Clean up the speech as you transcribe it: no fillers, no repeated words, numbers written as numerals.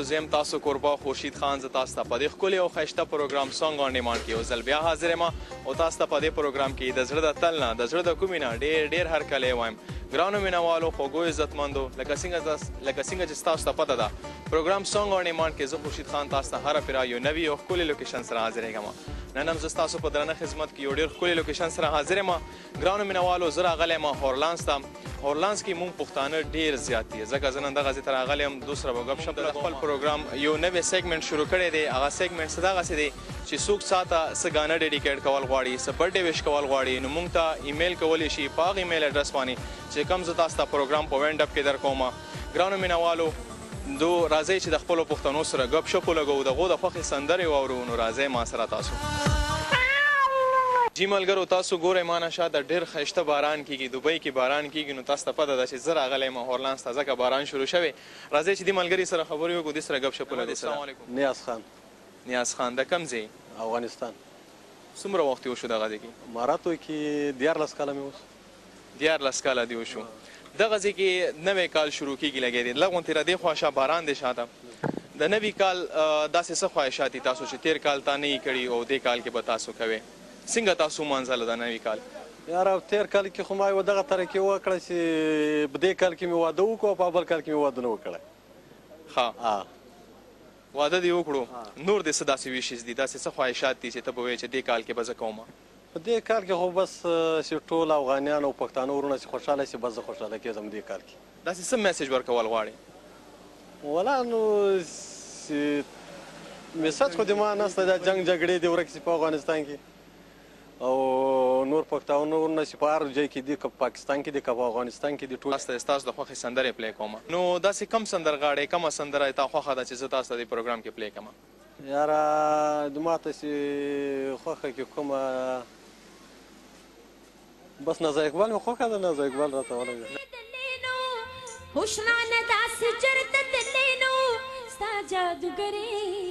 زه یم تاسو کوربه خورشید خان. زه تاسو ته په دې ښکلي او ښایسته پروګرام Song on Demand کې یو ځل بیا حاضر یم او تاسو ته په دې پروګرام کې د زړه د تل نه، د زړه د کومې نه ډېر ډېر هرکلی وایم. ګرانو مینهوالو، خوږو عزتمندو، لکه څنګه چې تاسو ته پته ده، پروګرام Song on Demand کې زه خورشید خان تاسو ته هره پیرا یو نوي او ښکلي لوکیشن سره حاضرېږم. نن هم زه ستاسو په درنه خدمت کې یو ډېر ښکلي لوکیشن سره حاضر یم. ګرانو مینهوالو، زه راغلی یم هورلانس ته. هورلانس کې مونږ پښتانه ډېر زیات دي، ځکه زه نن دغه ځای ته راغلی یم. دوست سره به ګپ شپ د خپل پروګرام یو نوی segment شروع کړی دی. هغه segment څه دغسې دی چې څوک چا ته څه ګانه dedicate کول غواړي، څه birthday wish کول غواړي، نو مونږ ته ایمیل کولی شي په هغه ایمیل ادرس باندې چې کوم زه تاسو ته پروګرام په wind up کې در کوم. ګرانو مینهوالو، دو راځئ چې د خپلو پښتنو سره ګپ شپ ولګوو، د هغو د خوښې سندرې واورو. نو راځئ ما سره تاسو. جی ملګرو، تاسو ګورئ ما نه شاته ډېر ښایسته باران کېږي، دوبۍ کې باران کېږي. نو تاسو ته پته ده چې زه راغلی یم هورلانس ته، ځکه باران شروع شوی. راځئ چې دې ملګري سره خبرې وکړو، دې سره ګپ شپ ولګوو. السلام علیکم. نیاز خان. نیاز خان، د کوم ځای؟ افغانستان. څومره وخت یې وشو دغه ځای کې؟ اماراتو کې 13 کاله مې وشو. 13 کاله دې وشو. دغه ځای کې نوی کال شروع کېږي لګیا دی، لږ غونتې را دې خوا شه، باران دی شاته. د نوي کال داسې څه خواهشات دي تاسو چې تېر کال تا نه یې کړي او دې کال کې به تاسو کوئ؟ څنګه تاسو ومانځله د نوي کال؟ یاره تېر کال کې خو ما یوه دغه طریقې وکړه چې په دې کال کې مې واده وکړو او په بل کال کې مې واده نه وکړی. ښه، واده دې وکړو، نور دې څه داسې wishes دي، داسې څه خواهشات دي چې ته به وایې چې دې کال کې به زه کوم؟ په دې کال کې خو بس چې ټول افغانیان او پښتانه وروڼه چې خوشحاله شي، بس زه خوشحاله کېږم دې کال کې. داسې څه message ورکول غواړې؟ ولا نو چې message خو دې ما نشته، دا جنګ جګړې دې ورک شي په افغانستان کې، او نور پښتانه وروڼه چې په هر ځای کې دي، که په پاکستان کې دي که په افغانستان کې دي، ټول. تاسو ته ستاسو د خوښې سندرې play کوم. نو داسې کوم سندرغاړی، کومه سندره تا خوښه ده چې زه تاسو ته دې پروګرام کې play کوم؟ یاره د ما ته چې خوښه کې کومه، بس نازا اقبال مې خوښه ده، نازا اقبال راته ولګه. هوښنانه داسې چېرته تللی نو ستا جادوګرې